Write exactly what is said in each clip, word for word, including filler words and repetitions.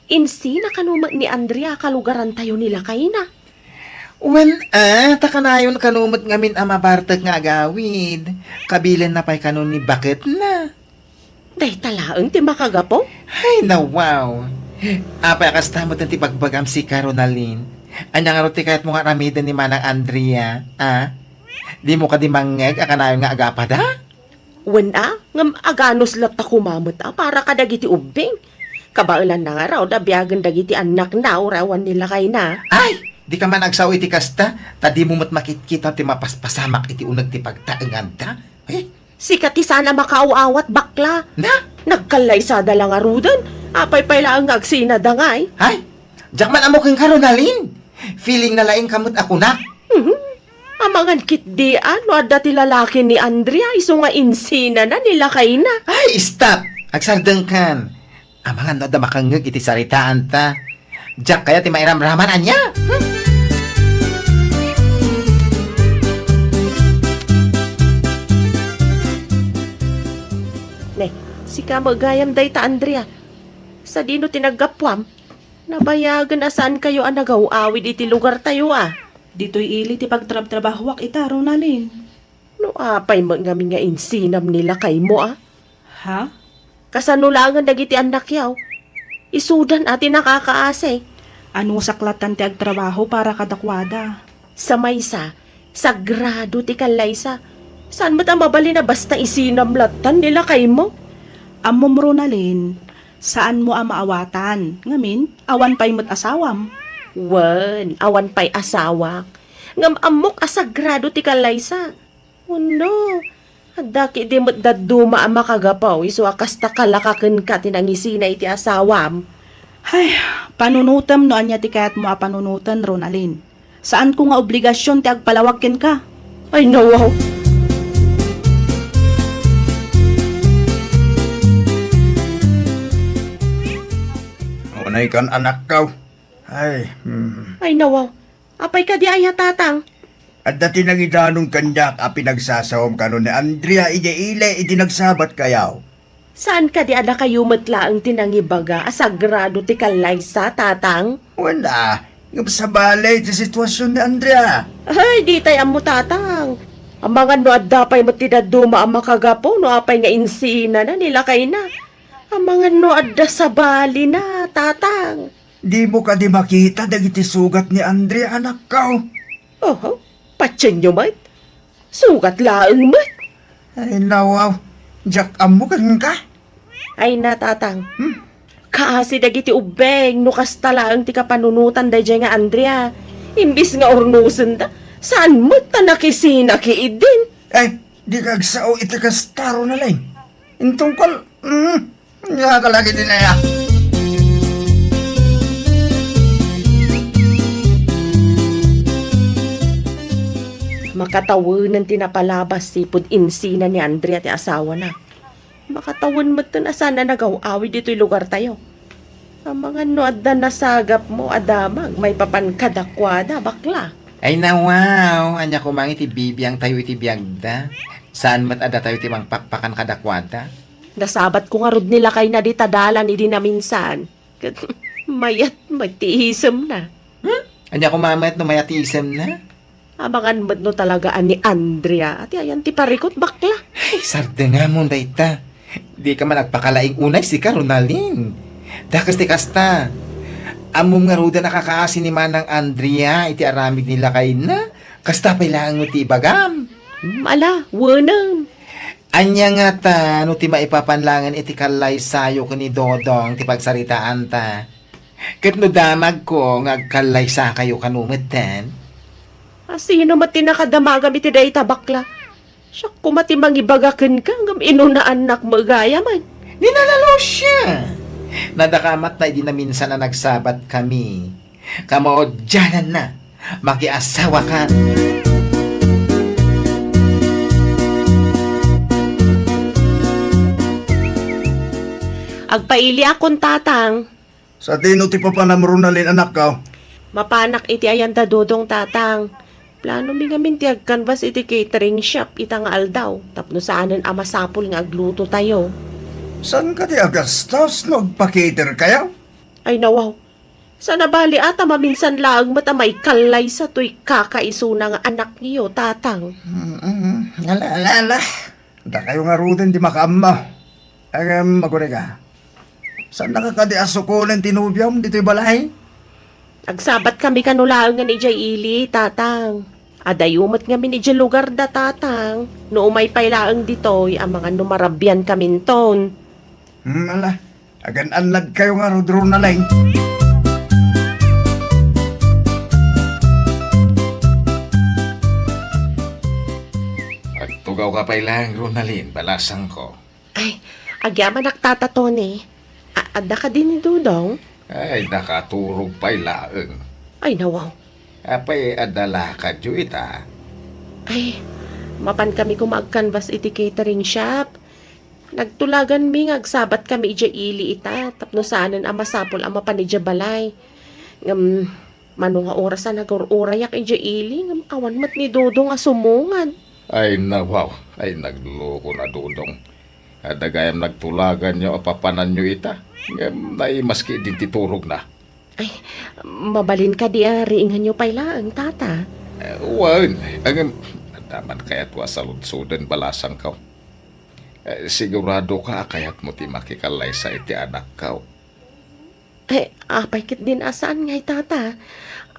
Insina kano met ni Andrea a kalugarantayo ni lakayna. Wen, a, ta kanayon kano met ngamin a mabartek nga agawid. Kabilenna pay kano ni baketna. Dayta laeng ti makagapu? Ay, nawaw. Apay a kasta met ti bagbagam sika, Ronaldin? Ania ngarud ti kayatmo nga aramiden ni Manang Andrea, a? Dimo kadi mangngeg a kanayon nga agapada? Wen a, ngem aganus latta koma met a para kadagiti ubbing. Kabaelanna ngarud a biagen dagiti annakna uray awan ni lakayna. Ay, dika man agsao iti kasta, ta dimo met makitkita ti mapaspasamak iti uneg ti pagtaenganda. Eh? Sika ti saan a makaaw-awat, bakla. Na? Nagkallaysada la ngaruden. Apay pay laeng nga agsinada ngay? Ay, diak man ammo kenka, Ronaldin. Feeling na laeng ka met a kunak. Mhm. Amangan ketdi a no adda ti lalaki ni Andrea isu nga insinana ni lakayna. Ay, stop! Agsardengkan. Amangan no adda makangngeg iti saritaanta. Diak kayat ti mairamraman, ania? Hmm. Ne, sika met gayam dayta, Andrea. Sadino ti naggapuam? Nabayagen a saankayo a nagaw-awid iti lugartayo a. Ditoy ili ti pagtrabtrabahoak ita, Ronaldin. No apay met ngamin nga insinam ni lakaymo a? Ha? Kasano laengen dagiti annakyo? Isudan a ti nakakaasi. Anusak lattan ti agtrabaho para kadakuada. Sa maysa, sagrado ti kallaysa. Saan met a mabalin a basta isinam lattan ni lakaymo? Ammom, Ronaldin, saanmo a maawatan. Ngamin, awan pay met asawam. Wen, awan pay asawak. Ngem ammok a sagrado ti kallaysa. Wenno, adda ketdi met dadduma a makagapu isu a kasta kalaka kenka ti nangisina iti asawam. Hay, panunotem no ania ti kayatmo a panunoten, Ronaldin. Saanko nga obligasion ti agpalawag kenka. Ay, nawaw. Unay kan, anakko. Ay, hmm. Ay, nawaw. Apay kadi aya, Tatang? Adda ti nangidanon kaniak a pinagsasawam kano ni Andrea idiay ili iti nagsabatkayo. Saan kadi a dakayo met laeng ti nangibaga a sagrado ti kallaysa, Tatang? Wen a, ngem sabali ti situasion ni Andrea. Ay, ditay ammo, Tatang. Amangan no adda pay met ti dadduma a makagapu no apay nga insinana ni lakayna. Amangan no adda sabalina, Tatang. Dimo kadi makita dagiti sugat ni Andrea, anakko? Oho, patienyo met. Sugat laeng met. Ay, nawaw. Diak ammo kenka. Ay na, Tatang. Hmm? Kaasi dagiti ubbing no kasta laeng ti kapanunotan daydiay nga Andrea. Imbis nga urnosenda, saan met a nakisina ketdin. Ay, dika agsao iti kasta, Ronaldin. Intungkol, mm, Ania ka lagi dinaya? Makatawenen ti napalabas sipud insina ni Andrea ti asawana. Makatawen metten a saan a nagaw-awid ditoy lugartayo. Amangan no adda nasagapmo a damag maipapan kadakuada, bakla. Ay, nawaw, ania koma iti bibiangtayo iti biagda? Saan met a datayo ti mangpakpakan kadakuada? Nasabatko ngarud ni lakayna dita dalan idi naminsan. Ket mayat met ti isemna. Hmm? Ania koma met no mayat ti isemna? Amangan met no talaga a ni Andrea ti ayan ti parikut, bakla. Ay, sardengamon dayta. Dika man agpakalaing unay sika, Ronaldin. Dakes ti kasta. Ammom ngaruden a kakaasi ni Manang Andrea iti aramid ni lakayna. Kasta pay laeng met ti ibagam. Hmm, ala, wenem. Ania ngata no ti maipapan laengen iti kallaysayo ken ni Dodong ti pagsaritaanta? Ket no damagko nga agkallaysakayo kano metten? A, sino met ti nakadamagam iti dayta, bakla? Siak koma ti mangibaga kenka ngem inunaannak met gayamen. Ni Nana Lucia! Nadakamatna idi naminsan a nagsabatkami. Kamaudiananna, makiasawaka. Agpailiakon, Tatang. Sadino ti papanam, Ronaldin, anakko? Mapanak iti ayan da Dodong, Tatang. Planomi ngamin ti agkanbas iti catering shop ita nga aldaw tapno saanen a masapul nga aglutotayo. Saan kadi a gastos no agpa-cater kayo? Ay, nawaw. Saan a bali a ta maminsan laeng met a maikallaysa toy kakaisuna nga anakyo, Tatang. Mm-mm. Ala, ala, ala. Dakayo ngaruden ti makaammo. Ngem, agurayka. Saannaka kadi a sukolen ti nobiom ditoy balay? Agsabatkami kano laengen idiay ili, Tatang. Adayo met ngamin idiay lugarda, Tatang. No umay pay laeng ditoy, amangan no marabiankaminton. Hmm, ala. Agan-annadkayo ngarud, Ronalyn. Agtugawka pay laeng, Ronalyn, balasangko. Ay, agyamanak, Tata Tony. A-, adda kadi ni Dodong? Ay, nakaturog pay laeng. Ay, nawaw. Apay, adda lakadyo ita? Ay, mapankami koma agkanbas iti catering shop. Nagtulaganmi nga agsabatkami idiay ili ita, tapno saanen a masapul a mapan idiay balay. Ngem, mano nga oras a nagur-urayak idiay ili, ngem awan met ni Dodong a sumungad. Ay, nawaw. Ay, nagloko na Dodong. Adda gayam nagtulaganyo a papananyo ita, ngem naimas ketdin ti turogna. Ay, mabalin kadi a riinganyo pay laeng, Tata? Eh, wen, ngem, adda man kayatko a saludsoden, balasangko. Eh, siguradoka a kayatmo ti makikallaysa iti anakko. Eh, apay ketdin a saan ngay, Tata?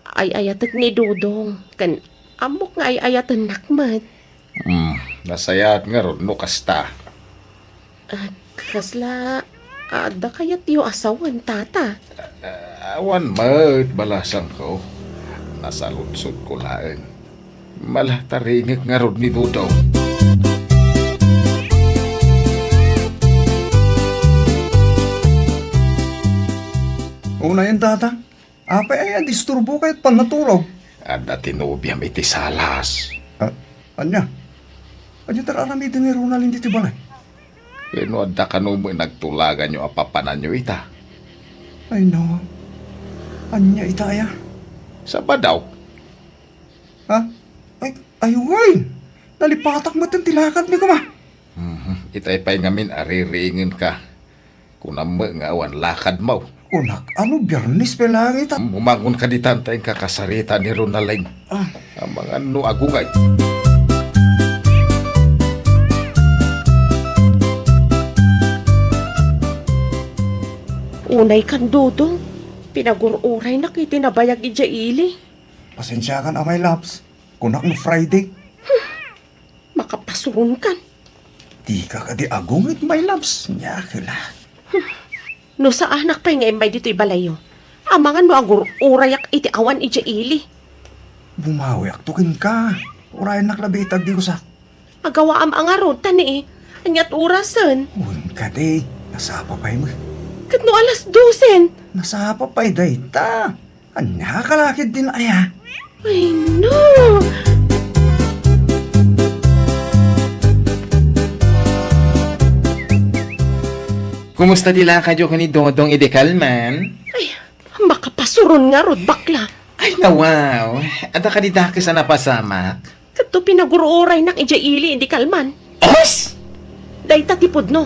Ay-ayatek ni Dodong, ken ammok nga ay-ayatennak met. Hmm, nasayaat ngarud no kasta. Ah, kasla, adda kayatyo a sawen, Tata? Ah, awan met, balasangko. Nasaludsodko laeng. Mala, taringek ngarud ni Dodong. Unayen, Tata. Apay aya a disturbo ket pannaturog? Adda ti nobiam iti salas. Ah, ania? Ania ti ar-aramiden ni Ronalyn ditoy balay? Wenno adda kano met nagtulaganyo a papananyo ita? Ay, no. Ania ita aya? Sabado. Ha? Ay, ay, wen. Nalipatak met ti lakadmi koma. Mhm. Itay pay ngamin a ririingenka. Kunam met nga awan lakadmo. Kunak, ano, Biyernes pay laeng ita? Bumangon ka ditan ta inka kasarita ni Ronalyn. Ah. Amangan no agungay. Unay kan Dodong, pinagur-uraynak iti nabayag idiay ili. Pasensiakan a, my loves. Kunak no Friday. Makapasuron kan. Dika kadi agungit, my loves. Nia, kila. No saanak pay nga immay ditoy balayyo, amangan no agur-urayak iti awan idiay ili. Bumawiakto kenka. Urayennak labi ita diay usa. Agawaam a ngarud, ta ni, aniat orasen? Wen kadi, nasapa pay met. Ket no alas dosen? Nasapa pay dayta. Ania, kalakid din aya? Ay, no! Kumusta ti lakadyo ken ni Dodong idi kalman? Ay, makapasuron ngarud, bakla. Ay, nawaw. Adda kadi dakes a napasamak? Ket to pinagur-uraynak idiay ili idi kalman. Os! Dayta ti pudno.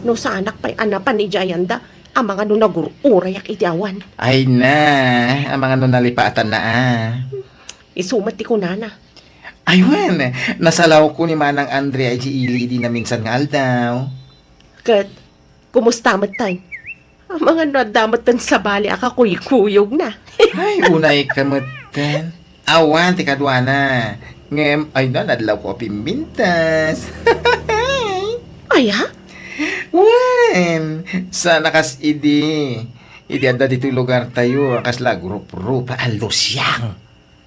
No saanak pay a napan idiay ayanda, amangan no nagur-urayak iti awan. Ay na, amangan no nalipaatanna a. Isu met ti kunana. Ay wen, nasalawko ni Manang Andrea idiay ili idi naminsan nga aldaw. Ket, kumusta metten? Amangan no adda metten sabali a kakuykuyogna. Ay, unayka metten. Awan ti kaduana. Ngem, ay na, nadlawko a pimpintas. Aya? Wen, saan a kas idi. Idi adda ditoy lugartayo, a kasla agrup-rupa a lusiang.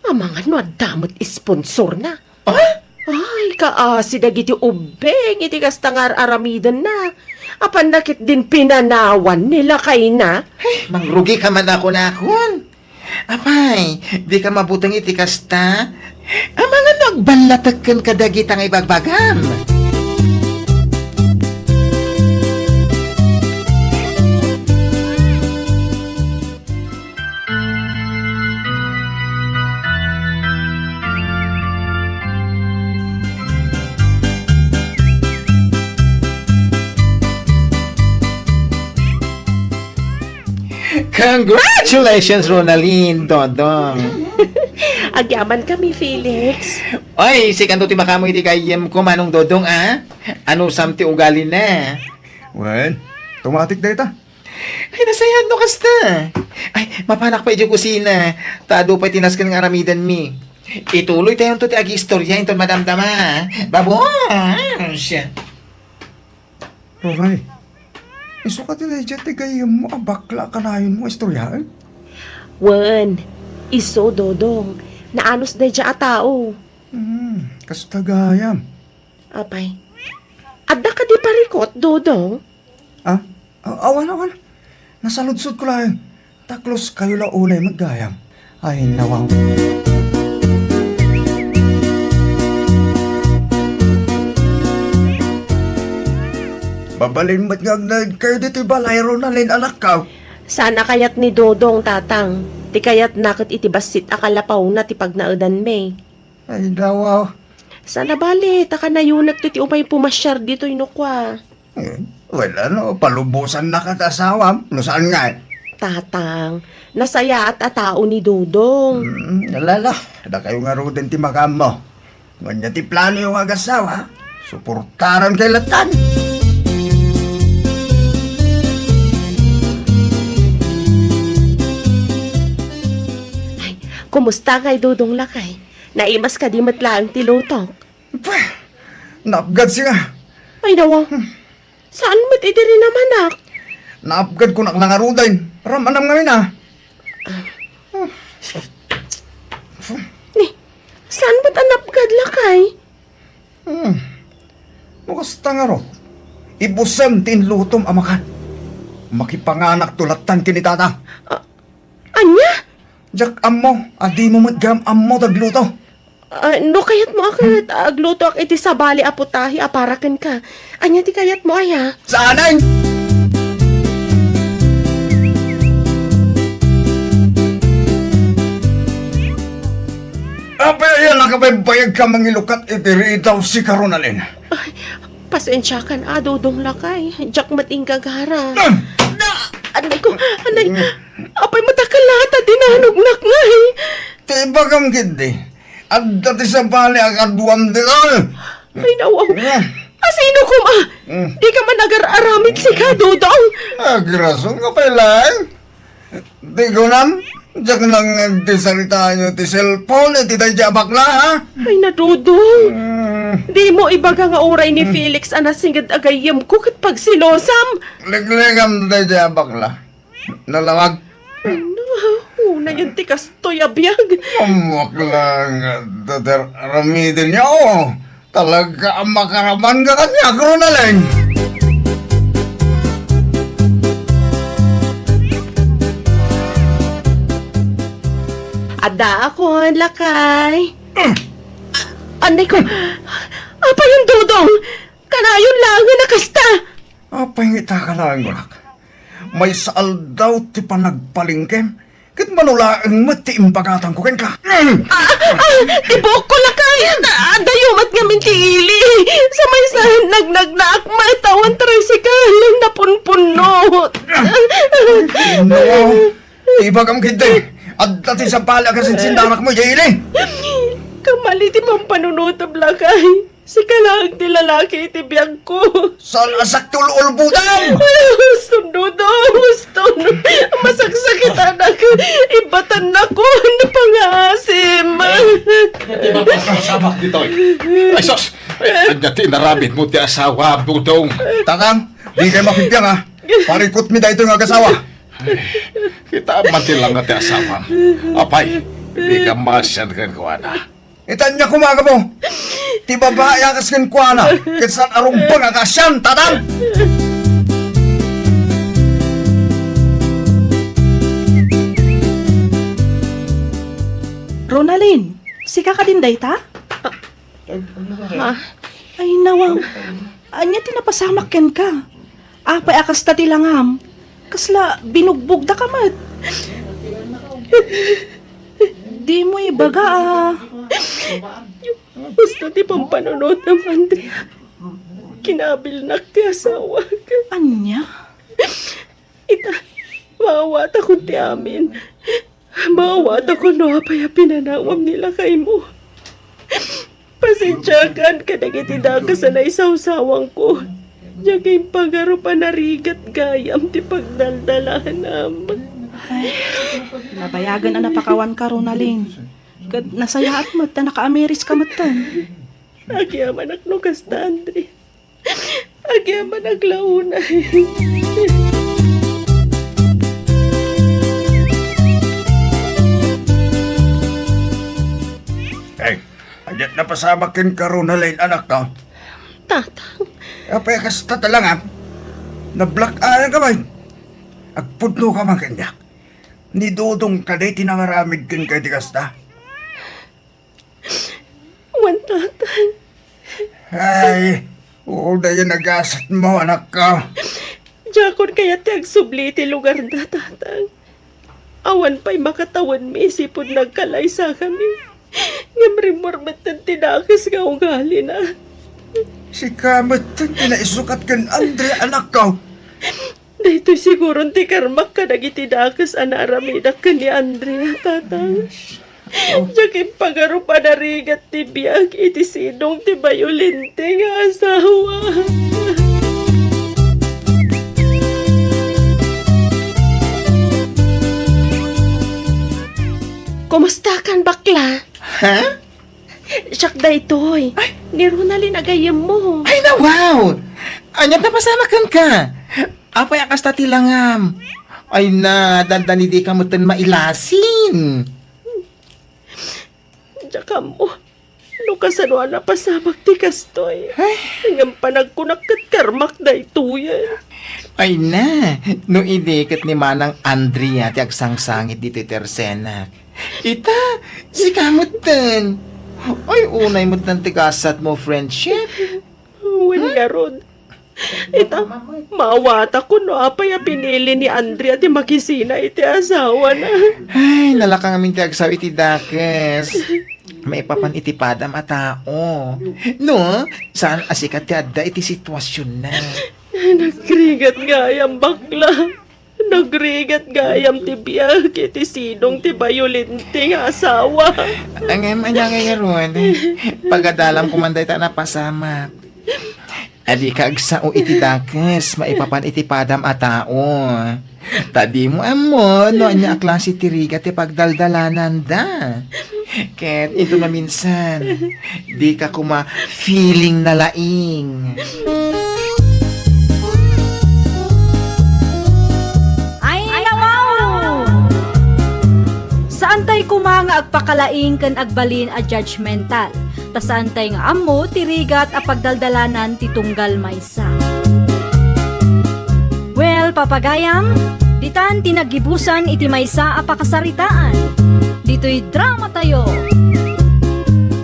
Amangan no adda met sponsorna. Ah? Ay, kaasi dagiti ubbing iti kasta nga ar-aramidenna. Apanna ketdin pinanawan ni lakayna. Ay, mangrugika man a kunakon. Apay, dika mabuteng iti kasta? Amangan no agballatek ken kadagita nga ibagbagam. Congratulations, Ronaldin, Dodong. Agyaman kami, Felix. Oy, sikanto ti makaammo iti gayyemko, Manong Dodong, a? Anusam ti ugalina? Wen, tumatik dayta. Ay, nasayaat no kasta. Ay, mapanak pay idiay kusina. Ta adu pay ti nasken nga aramidenmi. Ituloytayonto ti agiistorya inton madamdama. Babos! Roray, isu kadi daydiay ti gayyemmo a bakla a kanayonmo nga istoryaen? Wen, isu, Dodong. Naanus daydiay a tao. Hmm, kasta gayam. Apay, adda kadi parikut, Dodong? Ah? A-, awan, awan. Nasaludsodko laeng. Ta close kayo la unay met gayam. Ay, nawaw. Mabalin met nga agnaed kayo ditoy balay, Ronaldin, anakko. Saan a kayat ni Dodong, Tatang. Ti kayatna ket iti bassit a kalapawna ti pagnaedanmi. Ay, nawaw. Saan a bale, ta kanayonekto ti umay pumasiar ditoy no kua. Eh, well, ano, palubosannaka ti asawam, no saan nga, eh? Tatang, nasayaat a tao ni Dodong. Hmm, alala, dakayo ngaruden ti makaammo. Wen ania ti planoyo nga agasawa, suportarankayo lattan. Ay, kumusta ngay, Dodong, lakay? Naimas kadi met laeng ti lutok? Pweh, naapgad singa. Ay, nawa. Saan met idi rinamanak? Naapgad kunak la ngaruden. Ramanam ngamin, a. Ni, saan met a naapgad, lakay? Hmm. No kasta ngarud, ibusem ti inlutom a makan. Makipanganakto lattan ken ni Tata. A-, ania? Diak ammo a dimo met gayam ammo ti agluto. Ah, no kayatmo a ket, aglutoak iti sabali a putahe a para kenka. Ania ti kayatmo aya? Saanen! Apay aya a nakabaybayagka mangilukat iti ridaw, sika, Ronaldin? Ay, pasensiakan a, Dodong, lakay. Diak met inggagara. Ah! Anay ko, anay. Apay met a kalata dinanognak ngay. Ti ibagam ketdi, adda ti sabali a kaduam ditoy. Ay, nawaw. Ah. Asino koma? Mm. Dika man agar-aramid, sika, Dodong. Agrasonka pay laeng. Di kunam, diak nangngeg ti saritayo ti cellphone iti daydiay a bakla, ha? Ay, na, Dodong. Mm. Dimo ibaga nga uray ni Felix a nasinged a gayyemko ket pagsilosam. Liklikam daydiay a bakla. Nalawag. Ano? Unayen ti kastoy a biag. Ammoak laeng nga adda ti ar-, aramidenyo. Talaga a makaraman ka kaniak, Ronaldin. Addaakon, lakay. A-, anay ko. Apay, Dodong? Kanayon laeng a kasta. Apay nga ita ka laeng, kunak? Maysa aldaw ti panagpalengkem, ket mano laeng met ti imbagatan ko kenka. Ah, ah, ti buokko, lakay. Ah, adayo met ngamin ti ili. Sa maysa, nagnagnaak met awan tricycle, napunpunnot. No, ibagam ketdi, adda ti sabali a kasinsindarakmo idiay ili. Kamali ti pampanunotem, lakay. Sika laeng ti lalaki iti biagko. Saan a sakto ulbodan? Ay, huston, Dodong, huston. Masaksakitanak. Ibatannakon pangaasim. Iti mapaspasamak ditoy. Ay, sus! Ay, ania ti inaramidmo ti asawam, Dodong? Tatang, dikay makibiang, a. Parikutmi daytoy nga agasawa. Ay, kitaem man ti langa ti asawam. Apay, dika masian kenkuana. Ita ania koma a gapu? Ti babai a kas kenkuana, ket saan a rumbeng a kaasian, Tatang! Ronaldin, sika kadin dayta? Ma. Ay, nawaw. Ania ti napasamak kenka? Apay a kasta ti langam? Kasla binugbogdaka met? Dimo ibaga a. Basta ti pampanunotem, Andrea. Kinabilnak ti asawak. Ania? Ita, Maawatakon ti amin. Maawatakon no apay a pinanawam ni lakaymo. Pasensiakan kadagiti dakes a naisawsawangko. Diak impagarup a narigat gayam ti pagdaldalanam. Ay, nabayagen a napakawanka, Ronaldin. Ket nasayaat met ta nakaamiriska metten. Agyamanak no kasta, Andre. Agyamanak la unay. Ay, ania ti napasamak kenka, Ronaldin, anakko? Tatang. Apay a kasta ti langam? Nablack eye ka man. Agpudno ka man kaniak. Ni Dodong kadi ti nangaramid kenka iti kasta? Wen, Tatang. Ay, udayen a gasatmo, anakko. Diakon kayat ti agsubli iti lugarda, Tatang. Awan pay makatawenmi isipud nagkalaysakami. Ngem rimmuar metten ti dakes nga ugalina. Sika metten ti naisukat ken Andre, anakko. Daytoy siguron ti karmak kadagiti dakes a naaramidak ken ni Andrea, Tatang. Oh. Diak impagarup a narigat ti biag iti sidong ti bayolente nga asawa. Kumustakan, bakla? Ha? Siak daytoy. Ay. Ni Ronaldin a gayyemmo. Ay, na, wow! Ania ti napasamak kenka? Apay a kasta ti langam? Ay na, dandani dika metten mailasin. Diak ammo no kasano a napasamak ti kastoy. Ay. Ngem panagkunak ket karmak daytoyen. Ay na, no idi ket ni Manang Andrea ti agsangsangit ditoy tersenak. Ita, sika metten. Ay, unay metten ti gasatmo, friendship. Wen ngarud. Ita, maawatak no apay a pinili ni Andrea ti makisina iti asawana. Ay, nalaka ngamin ti agsao iti dakes. Maipapan iti padam a tao. No, saan a sika ti adda iti situasionna. Nagrigat gayam, bakla. Nagrigat gayam ti biag iti sidong ti bayolente nga asawa. Ngem ania ngay ngarud? Pagadalam koma dayta a napasamak. Adika agsao iti dakes maipapan iti padam a tao. Ta dimo ammo no ania a klase ti rigat ti pagdaldalananda. Ket inton maminsan, dika koma feeling na laing. Ay, nawaw! Saantay koma nga agpakalaing ken agbalin a judgmental. Ta saantay nga ammo ti rigat a pagdaldalanan ti tunggal maysa. Well, papagayam, ditan ti naggibusan iti maysa a pakasaritaan. Ditoy dramatayo.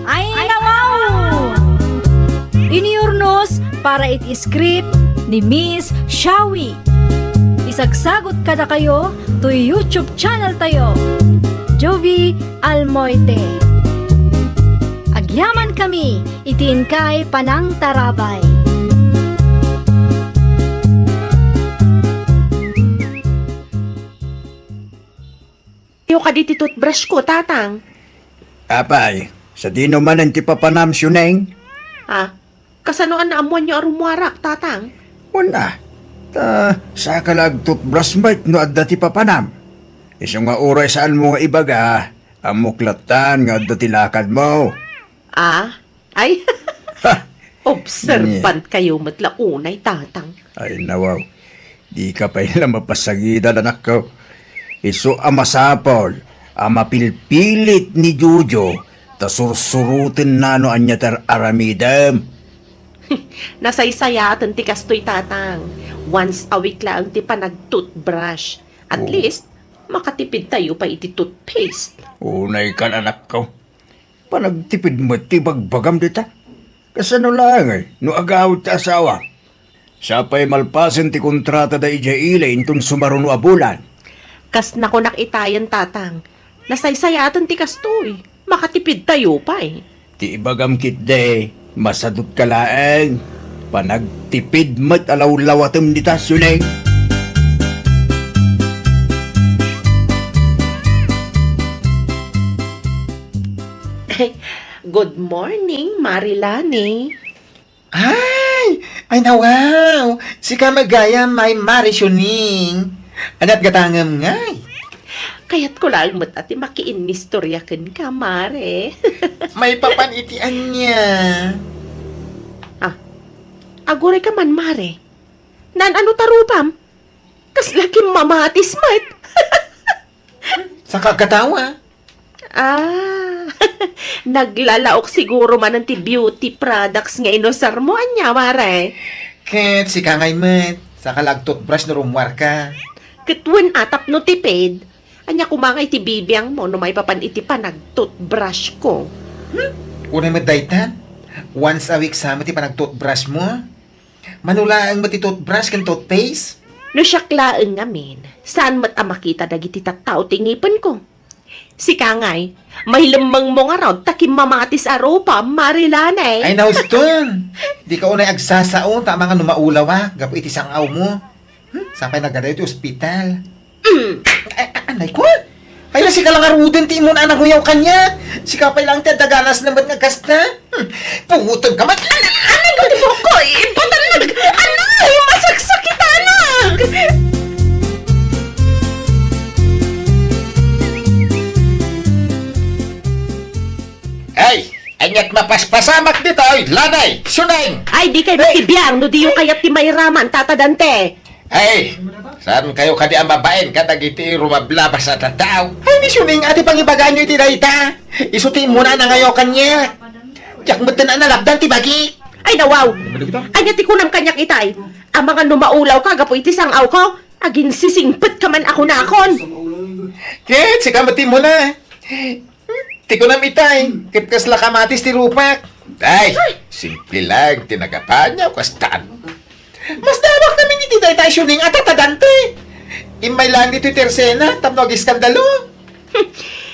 Ay, nawaw! Inurnos para iti script ni Miss Shawi. Isagsagot kadakayo toy YouTube channel tayo, Jovie Almoite. Agyamankami iti inkay panangtarabay. Iyo kadi ti toothbrush ko, Tatang. Apay, sadino manen ti papanam, Siuneng? Ah, kasano a naammoanyo a rummuarak, Tatang? Wen a. Ta, saka la agtoothbrush met no adda ti papanam. Isu nga uray saanmo nga ibaga, ammok lattan nga adda ti lakadmo. Ah, ay. Ha! Obserbankayo met la unay, Tatang. Ay, nawaw. Dika pay la mapasagidan, anakko. Isu a masapul a mapilpilit ni Jojo ta sursurotenna no ania ti ar-aramidem. Nasaysayaaten ti kastoy, Tatang. Once a week laeng ti panag-toothbrush. At Oh. least, makatipidtayo pay iti toothpaste. Unay kan, anakko. Panagtipid met ti ibagbagam dita. Kasano laeng, eh, no agawid ti asawa? Sapay malpasen ti kontratada idiay ili inton sumaruno a bulan. Kas nakunak itayen, Tatang. Nasaysayaaten ti kastoy. Makatipidtayo pay. Ti ibagam ketdi, masadutka laeng. Panagtipid met a lawlawatem dita, Siuneng. Good morning, Mari Lani. Ay! Ay, nawaw! Sika met gayam, Mari Suning. Ania't gatangem ngay? Kayatko laeng met a ti makiinnistorya kenka, Mare. Maipapan iti ania? Ah, aguray ka man, Mare. Naan-ano ta rupam? Kasla kimmamatis met. Saka katawa. Ah, naglalaok siguro manen ti beauty products nga inusarmo, ania, Mare? Ket sika ngay met, saka la ag-toothbrush no rummuarka. Ket wen a tapno tipid, ania koma ngay ti bibiangmo no maipapan iti panag-toothbrushko? Hmm? Unay met dayta, once a week sa met ti panag-toothbrushmo. Mano laeng met ti toothbrush ken toothpaste? No siak laeng ngamin, saan met a makita dagiti tattao ti ngipenko. Sika ngay, mailemmengmo ngarud ta kimmamatis a rupam, Mari Lani. Ay, nauston! Dika unay agsasao ta amangan no maulawak gapu iti sang-awmo. Hmm? Sapay nagadayo ti ospital. Mm. Ay, ay, anay ko. Ay, na sika lang aruden ti imon a nanguyaw kaniak. Sika pay lang ti adda ganas na met nga kasta. Hmm. Pungoten ka met. Anay ko ti buhok ko. Ibatan na. Anay, masaksakitanak. Ay, ania't mapaspasamak ditoy, Lani, Suning. Ay, dikay makibiang no diyo kayat ti mairaman, Tata Dante. Ay, saan kayo kadi a mabain kadagiti rumablabas a tattao? Ay, ni Suning, adi pangibagaanyo iti dayta. Isu ti immuna a nangayo kaniak. Diak metten a nalabdan ti bagi. Ay, nawaw. Ania ti kunam kaniak itay? Amangan no maulaw ka gapu iti sang-aw ko? Aginsisingpet ka man a kunakon. Ket sika met ti immuna. Ti kunam itay, ket kasla kamatis ti rupak. Ay, simple lang ti nagapaanyo, kastan. Masdawak namin iti dayta a Suning a Tata Dante. Immay lang ditoy tersena, tapno agiskandalo.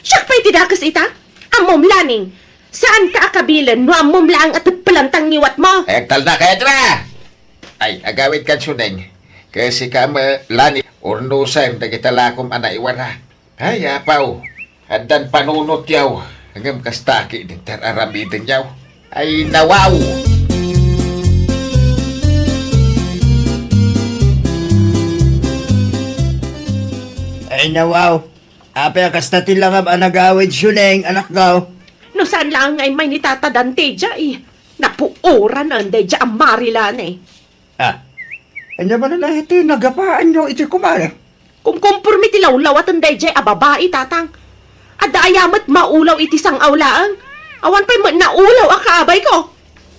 Siak pay ti dakes ita? Ammom, Lani. Saan ka a kabilen no ammom laeng a teppelan ta ngiwatmo? Ay, agtalna kayat ra. Ay, agawid kan Suning. Ket sika met, Lani, urnosem dagita lakom a naiwara. Ay, apaw, addan panunotyaw, ngem kasta ketdin ti ar-aramidenyaw. Ay, nawaw! Ay, nawaw! Apay a kasta ti langam a nagawid, Suning, anakko? No saan laeng nga immay ni Tata Dante diay, napuoran daydiay a Mari Lani. Ah, ania manen a iti nagapaanyo iti kumare? Kumkumpormi ti lawlawaten daydiay a babai, Tatang. Adda aya met maulaw iti sang-aw laeng? Awan pay met naulaw a kaabayko.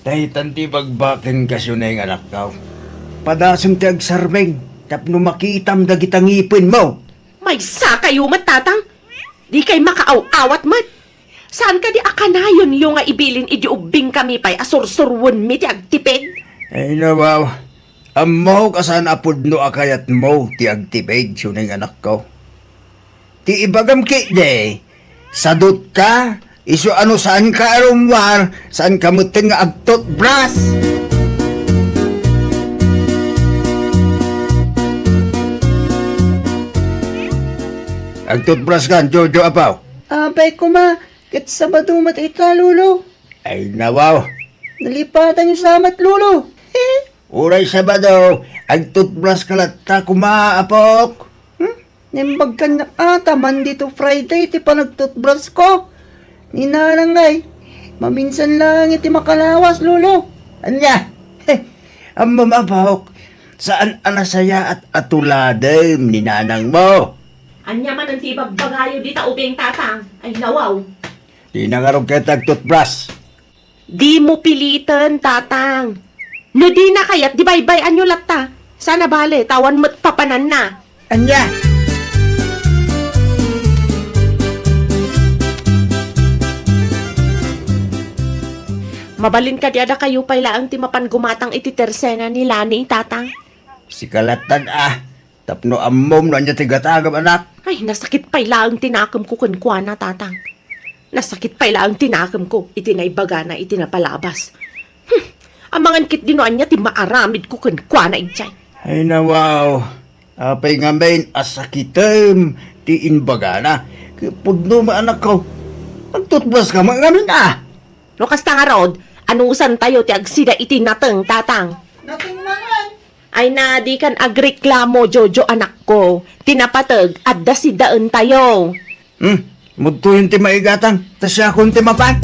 Daytan ti ibagbakenka, Suning, anakko. Padasem ti agsarming tapno makitam dagita ngipenmo. Maysa kayo met, Tatang. Dikay makaaw-awat met. Saan kadi a kanayonyo nga ibilin idi ubbingkami pay a sursuroenmi ti agtipid? Ay, nawaw. Ammok a saan a pudno a kayatmo ti agtipid, Suning, anakko. Ti ibagam ketdi, sadutka, isu a no saanka a rummuar, saanka metten nga agtutbras. Agtutbras kan, Jojo, apaw? Apay koma, ket Sabado met ita, Lolo. Ay, nawaw. Nalipatanyo sa met, Lolo. Uray Sabado, agtutbras ka latta koma, apok. Hmm? Naimbag kaniak a ta Monday to Friday ti panagtutbras ko. Ni Nanang ngay, maminsan lang iti makalawas, Lolo. Ania? Ammom, apok, saan a nasayaat a tuladem ni nanangmo. Ania manen ti ibagbagayo dita ubing, Tatang? Ay, nawaw. Dina ngarud kayat agtutbras. Dimo piliten, Tatang. No dina kayat, di baybay-anyo latta. Saan a bale, ta awan met papananna. Ania? Mabalin kadi a dakayo pay laeng ti mapan gumatang iti tersena ni Lani, Tatang? Sika lattan a. Tapno ammom no ania ti gatangem, anak. Ay, nasakit pay laeng ti nakemko kenkuana, Tatang. Nasakit pay laeng ti nakemko iti naibagana iti napalabas. Hmm, amangan ketdi no ania ti maaramidko kenkuana idiay. Ay, nawaw. Apay ngamin a sakitem ti imbagana? Pudno met, anakko. Nagtutbras ka man ngamin, ah. No kasta ngarud, anusantayo ti agsida iti nateng, Tatang? Nateng manen? Ay na, dikan agreklamo, Jojo, anakko. Ti napateg, adda sidaentayo. Hmm, mudtoyen ti maigatang, ta siakon ti mapan.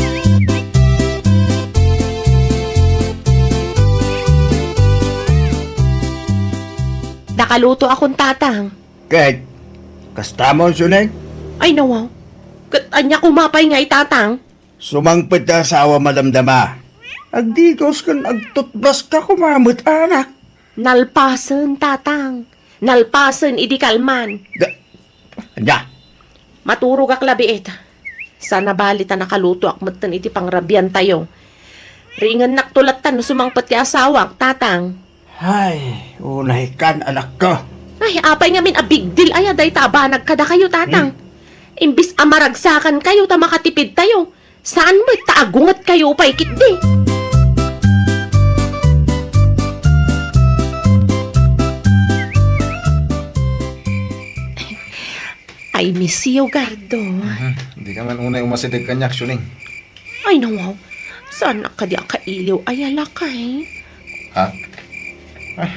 Nakaluto akon, Tatang. Ket, kasta mo, Suneng? Ay, nawaw. Ket ania koma pay ngay, Tatang? Sumangpet ti asawa, madamdama. Agdigaws ken agtutbras ka koma met, anak. Nalpasen, Tatang. Nalpasen idi kalman. Da, ania? Maturogak labiit. Saan a bali ta nakalutoak metten iti pangrabiantayo. Ringennakto latta no sumangpet ti asawak, Tatang. Ay, unaykan, anakko. Ay, apay ngamin a big deal aya dayta a banag kadakayo, Tatang? Hmm? Imbis a maragsakankayo ta makatipidtayo, saan met ta agungetkayo pay ketdi. I miss you, Gardo. Mhm. Di ka man unay umasideg kaniak, Suneng. Ay, nawaw. Saan a kadi a kailiw aya, lakay? Ha? Ay.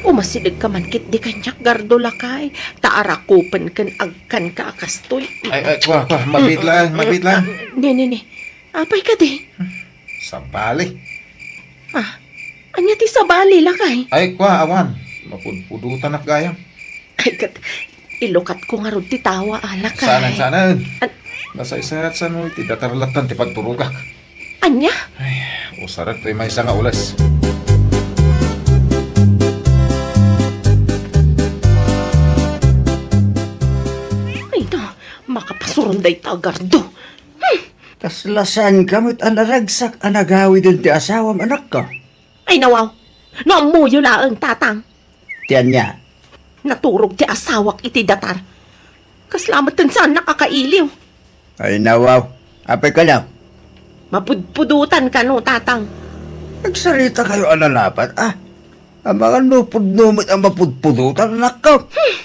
Umasideg ka man ketdi kaniak, Gardo, lakay. Ta arakupen ken agkanka a kastoy. Ay, ay, kwa, kwa. Mabiit lang, mabiit lang. Ah, ne, ne, ne. Apay kadi? Sabali. Ah, ania ti sabali, lakay? Ay, kwa, awan. Mapudpudotanak gayam. Ay, ket, ilukatko ngarud ti tawa, a, lakay. Saan, saan? An- Nasaysayat sano iti datar lattan ti pagturogak. Ania? Ay, usarek toy maysa nga ules. Ay, na, makapasuron dayta, Gardo. Hmm. Kasla saanka met a naragsak a nagawiden ti asawam, anakko? Ay, nawaw. No ammoyo laeng, Tatang. Ti ania? Naturog ti asawak iti datar. Kasla met ti saannak a kailiw. Ay, nawaw. Apay kano? Mapudpudotan kano, Tatang. Agsarita kayo a nalapat, ah. Amangan no pudno met a mapudpudotan, anakko. Hmm.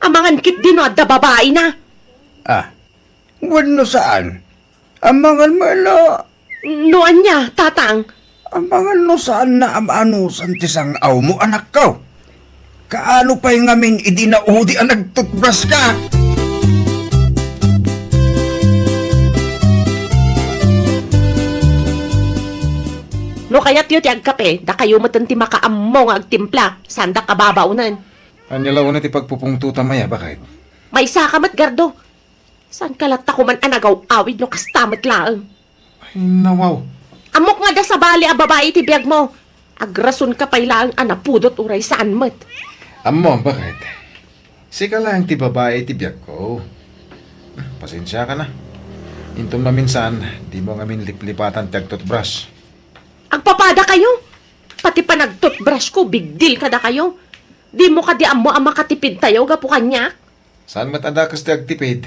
Amangan ketdi no adda babaina. Ah. Wenno saan? Amangan met no. No ania, Tatang? Amangan no saanna a maanusan ti sang-awmo, anakko. Kaano pay ngamin idi naudi a nagtutbras ka? No kayatyo ti agkape, dakayo metten ti makaammo nga agtimpla, saandak a babaonen. Ania la unay ti pagpupungtotam aya, baket? Maysaka met, Gardo. Saanka latta koman a nagaw-awid no kasta met laeng? Ay, nawaw. Ammok nga adda sabali a babai iti biagmo. Agrasonka pay laeng a napudot uray saan met. Ammom, baket? Sika laeng ti babai iti biagko. Pasensiakana. Inton maminsan, dimo ngamin liplipatan ti agtutbras. Agpapadakayo? Pati panagtutbrasko, big deal kadakayo. Dimo kadi ammo a makatipidtayo gapu kaniak? Saan met a dakes ti agtipid?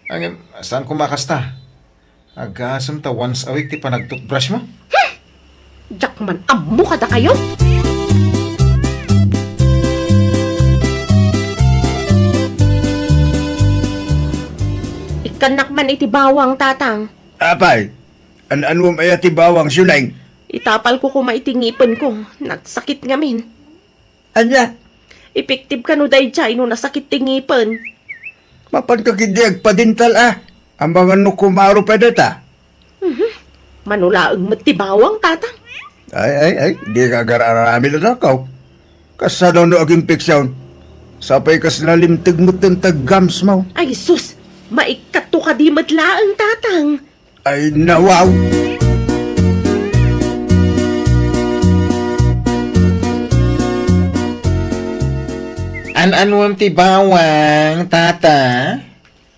Ngem, saan koma a kasta? Agasem ta once a week ti panagtutbrush mo? Hmm! Diak man ammo kadakayo. Ikkannak man iti bawang, Tatang. Apay, an-anuem aya ti bawang, Suneng? Itapalko koma iti ngipenko. Nagsakit ngamin. Ania? Epektibo kano daydiay no nasakit ti ngipen? Mapanka ketdi agpadental a. Amangan no kumaro pay dayta. Mhm. Mano laeng met ti bawang, Tatang? Ay, ay, ay, dika agar-aramid, anakko. Kasano no aginfection? Sapay kas nalimteg metten ti gums mo. Ay, sus! Maikkato kadi met laeng, Tatang. Ay, nawaw! An-anuem ti bawang, Tata?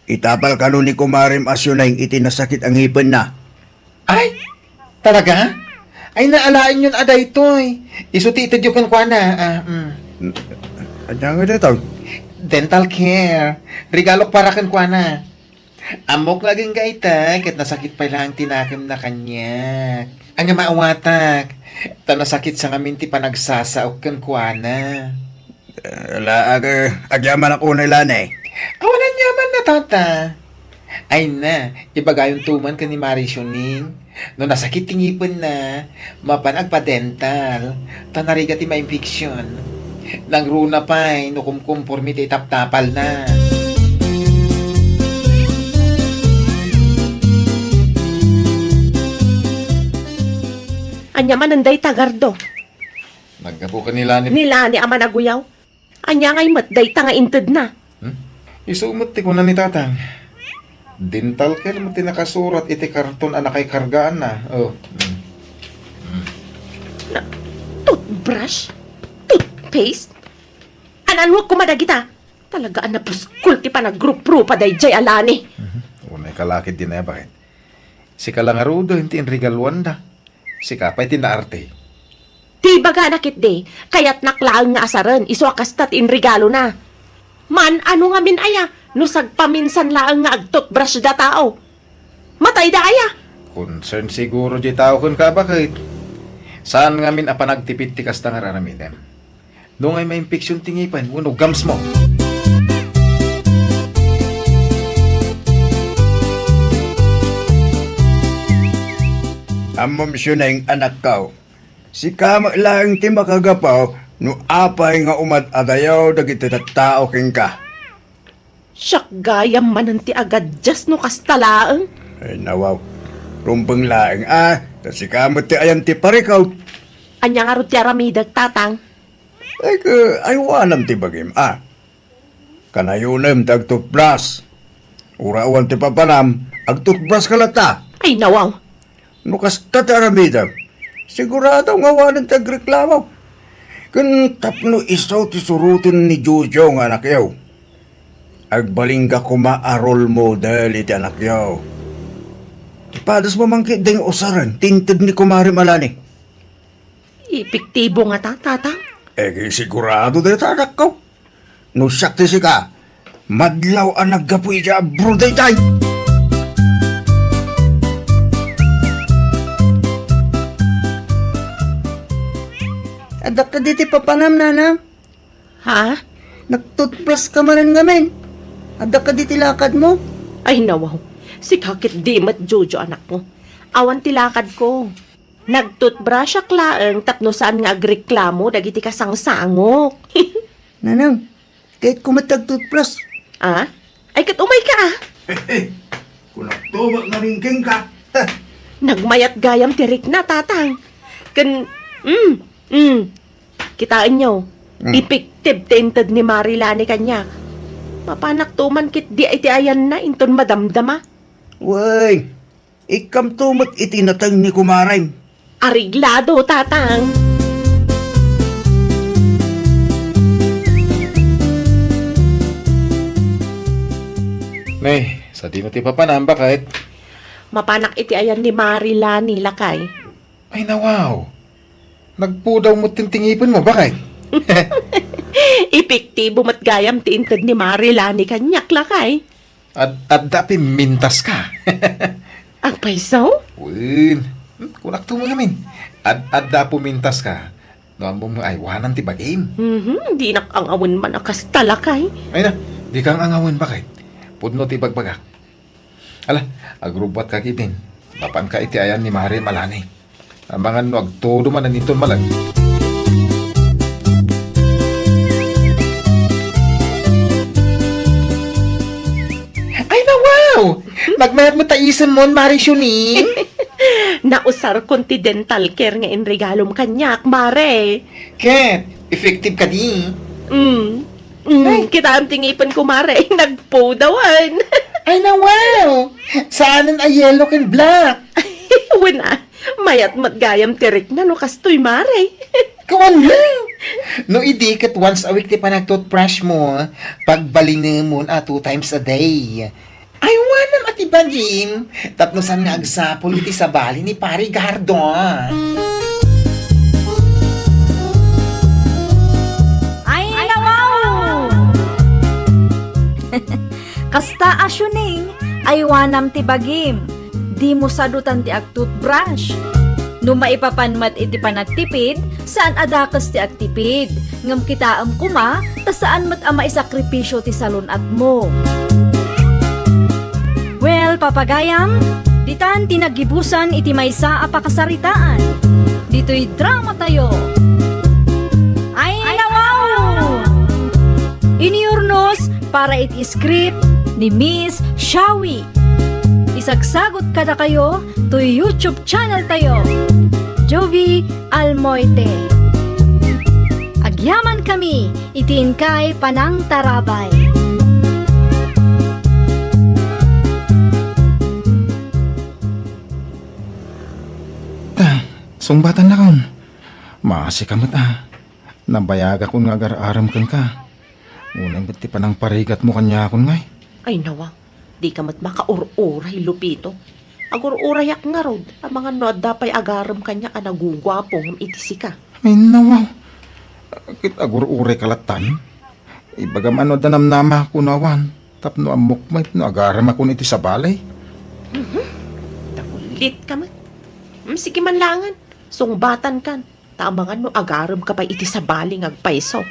Itapal kano ni kumarem a Suneng iti nasakit a ngipenna. Ay, talaga? Ay, naalaenyon a daytoy. Isu ti itedyo kenkuana. Ah, mm. Ania nga daytoy? Dental care. Regalok para kenkuana. Ammok nga agingga ita, ket nasakit pay laeng ti nakemna kaniak. Ania maawatak, ta nasakit sa ngamin ti panagsasaok kenkuana. Eh, ala, ag-, agyamanak unay la ne. Awan aniaman na, Tata. Ay na, ibagayonto man ken ni Mari Sioning. No nasakit ti ngipenna, mapan agpa-dental, ta narigat ti maimpeksyon. Nangruna pay no kumkumpormi ti itaptapalna. Ania manen dayta, Gardo? Naggapu ken ni Lani. Ni Lani a managuyaw? Ania ngay met dayta nga intedna? Hmm? Isu met ti kuna ni Tatang. Dental care met ti nakasurat iti karton a nakaikargaanna. Oh. Hmm. Hmm. Na, toothbrush? Toothpaste? An-anuak koma dagita? Talaga a napuskol ti panagruprupa daydiay a Lani. Mhm. Unay ka la ketdi, baket. Sika la ngaruden ti inregaluanda. Sika pay ti naarte. Ti ibagana ketdi, kayatnak laeng nga asaren, isu a kasta ti inregalona. Man-ano ngamin aya, no sagpaminsan laeng nga agtoothbrush datao? Matayda aya? Concern siguro diay tao kenka, baket. Saan ngamin a panagtipid ti kasta nga ar-aramidem. No ngay maimpeksyon ti ngipen wenno gums mo. Ammom, Sioneng, anakko, sika met laeng ti makagapu no apay nga umad-adayo dagiti tattao kenka. Siak gayam manen ti agaddias no kasta laeng. Ay, nawaw. Rumbeng laeng, a, ta sika met ti ayan ti parikut. Ania ngarud ti aramidek, Tatang? Ay, ka, aywanam ti bagim, a. Kanayonem ti agtoothbrush. Uray awan ti papanam, agtoothbrush ka latta. Ay, nawaw. No kasta ti aramidem, sigurado nga awanen ti agreklamo. Ken tapno isu ti suroten ni Jojo nga anakyo, agbalinka koma a role model iti anakyo. Ipadasmo man ketdi nga usaren ti inted ni Kumare Malani. Epektibo ngata, Tatang? Eh, sigurado dayta, anakko. No siak ti sika, madlaw a naggapu idiay abroad daytay. Adda kadi ti papanam, Nanang? Ha? Nagtoothbrush ka manen ngamin. Adda kadi ti lakadmo? Ay, nawaw. Sika ketdi met, Jojo, anakko. Awan ti lakadko. Nagtoothbrushak laeng tapno saan nga agreklamo dagiti kasangsangok. Nanang, kayatko met ti agtoothbrush. Ah? Ay, ket umayka, ah. Eh, eh, kunakto met nga ringking ka. Nagmayat gayam ti rikna, Tatang. Ken, mm, mm. Kitaenyo, mm, epektibo ti inted ni Mari Lani kaniak. Mapanakto man ketdi iti ayanna inton madamdama. Wen, ikkamto met iti nateng ni kumarem. Areglado, Tatang. Nay, sadino ti papanam, baket? Mapanak iti ayan ni Mari Lani, lakay. Ay, nawaw. Nagpudaw met ti ngipenmo, baket? Epektibo met gayam ti inted ni Mari Lani kaniak, lakay. Ad-, adda pimintas ka. Agpayso? Wen. Hmm, kunakto met ngamin. Ad-, adda pimintas ka. No ammom nga aywanam ti bagim. Mhm, dinak angawen man a kasta, lakay. Ay na, dika angawen, baket? Pudno ti ibagbagak. Ala, agrubbuatka ketdin. Mapanka iti ayan ni Mari Malani. Amangan no agtudo man inton malag. Ay, nawaw! Nagmayat met ta isemmo, Mari Sioning. Nausarkon ti dental care nga inregalom kaniak, Mare. Ket, effective kadi? Mm. Mm, ay. Kitaem ti ngipenko, Mare. Nagpudawan. Ay, nawaw! Saanen a yellow ken black. Wen, ah. Mayat met gayam ti rikna no kastoy, Mare. Kawan lang. No idi ket once a week ti panag-toothbrush mo, pagbalinemon a two times a day. Aywanam a ti bagim, tapno saan nga agsapul iti sabali ni Pari Gardo. Ay, nawaw! Kasta a, Sioning, aywanam ti bagim. Dimo sadutan ti ag-toothbrush. No maipapan met iti panagtipid, saan a dakes ti agtipid. Ngem kitaem koma, ta saan met a maisakripisio ti salun-atmo. Papagayam, ditan ti naggibusan iti maysa a pakasaritaan. Ditoy dramatayo. Ay, nawaw! Inurnos para iti script ni Miss Shawi. Isagsagot kadakayo toy YouTube channel tayo, Jovi Almoite. Agyaman kami iti inkay panangtarabay. Ta, sungbatan nakon. Maasi ka met a. Nabayagakon nga agar-arem kenka. Unayen met ti panangparigatmo kaniakon ngay. Ay, nawa, dika met makaur-uray, Lupito. Agur-urayak ngarud, amangan no adda pay agarem kaniak a naguguapo ngem iti sika. Ay, nawa. Ket agur-uray ka lattan. Ibagam a no adda namnama kuno awan, tapno ammok met no agaremakon iti sabali. Mhm. Nakulit ka met. Mm, sige man langen, sungbatankan. Ta amangan no agarem ka pay iti sabali nga agpayso.